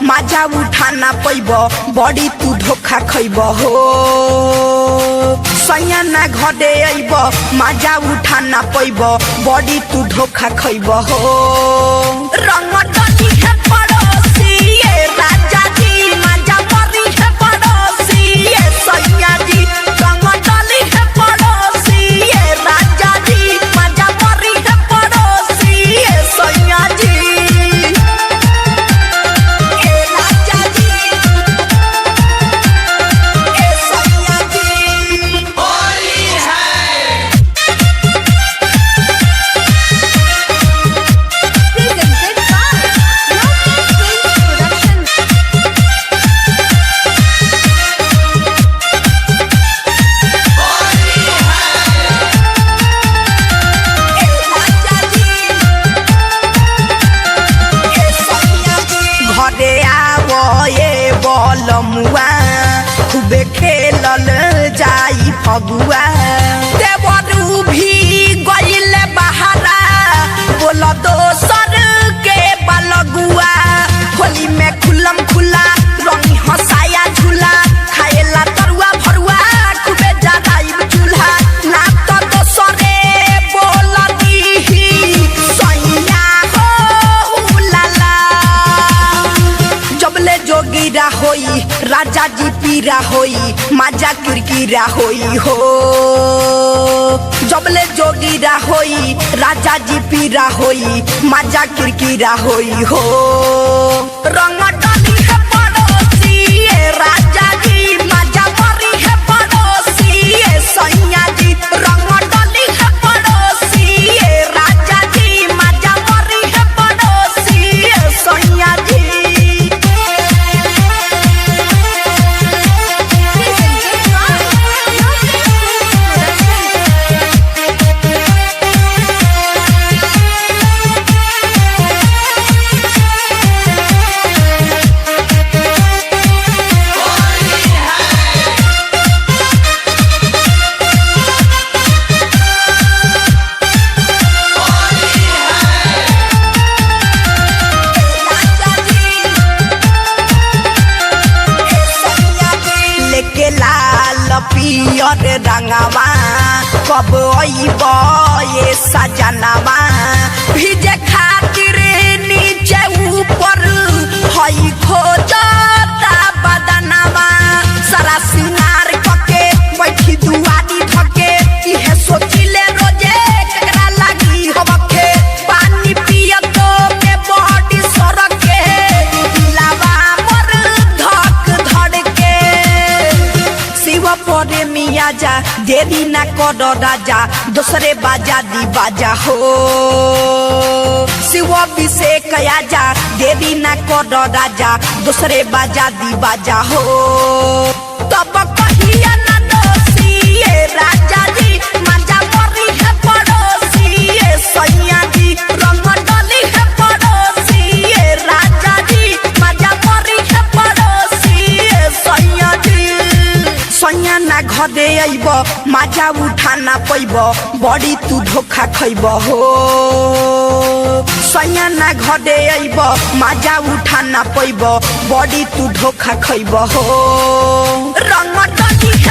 माजा उठा ना पैब, बड़ी तू धोखा खैब हो। सैया ना घरे अइब, माजा उठा ना पैब, बड़ी तू धोखा खैब हो। रंग डली है पड़ोसी ये राजा जी, माजा मरी है पड़ोसी ये सैया जी। रंग डली है पड़ोसी ये राजा जी, माजा मरी है पड़ोसी ये सैया जी। ए राजा जी, ए सैया जी। Presented by Lovely Films Production. घरे आव ए बलमुआ, खूबे खेलल जाई फगुआ। देवरू भी गइल बहारा, बोल दोसर के बलगुआ। होली में खुलम खुला रंग हंसाया झूला, खाएला तरुआ भरुआ खूबे जराइब चूल्हा। ना तो दोसरे बोल दीही सैया हो उलाला। जबले जोगीरा होई राजा जी पीरा होई, माजा किरकिरा होई हो। जबले जोगीरा होई राजा जी पीरा होई, माजा किरकिरा होई हो। रंग डली है पड़ोसी ये राजा जी, माजा मरी है पड़ोसी ये सैया जी। रंग डली है पड़ोसी ये राजा जी, माजा मरी है पड़ोसी ये सैया जी। Presented by Lovely Films Production. लेके लाल पियर रंगवा कब अइब ये सजनवा। भिजे खातिर नीचे ऊपर हई खोजता बदनवा। सारा सिंगार कके बैठी दुआरी धके, इहे सोचिले रोजे केकरा लागी हवके। पानी पियत में बॉडी सरके, दिलावा मोर धक धड़के। शिव परे मिया जा, देरी ना कर राजा, दोसरे बाजा दी बाजा हो। शिव अभिषेक आजा, देरी ना कर राजा, दोसरे बाजा दी बाजा हो। तब कहिया ना दोषी ये राजा जी, माजा मरी है पड़ोसी ये सैया जी। रंग डली है पड़ोसी ये राजा जी, माजा मरी है पड़ोसी ये सैया जी। सैया ना घरे अइब, माजा उठा ना पैब, बड़ी तू धोखा खैब हो। सैया ना घरे अइब, माजा उठा ना पैब, बड़ी तू धोखा खैब हो। रंग डली है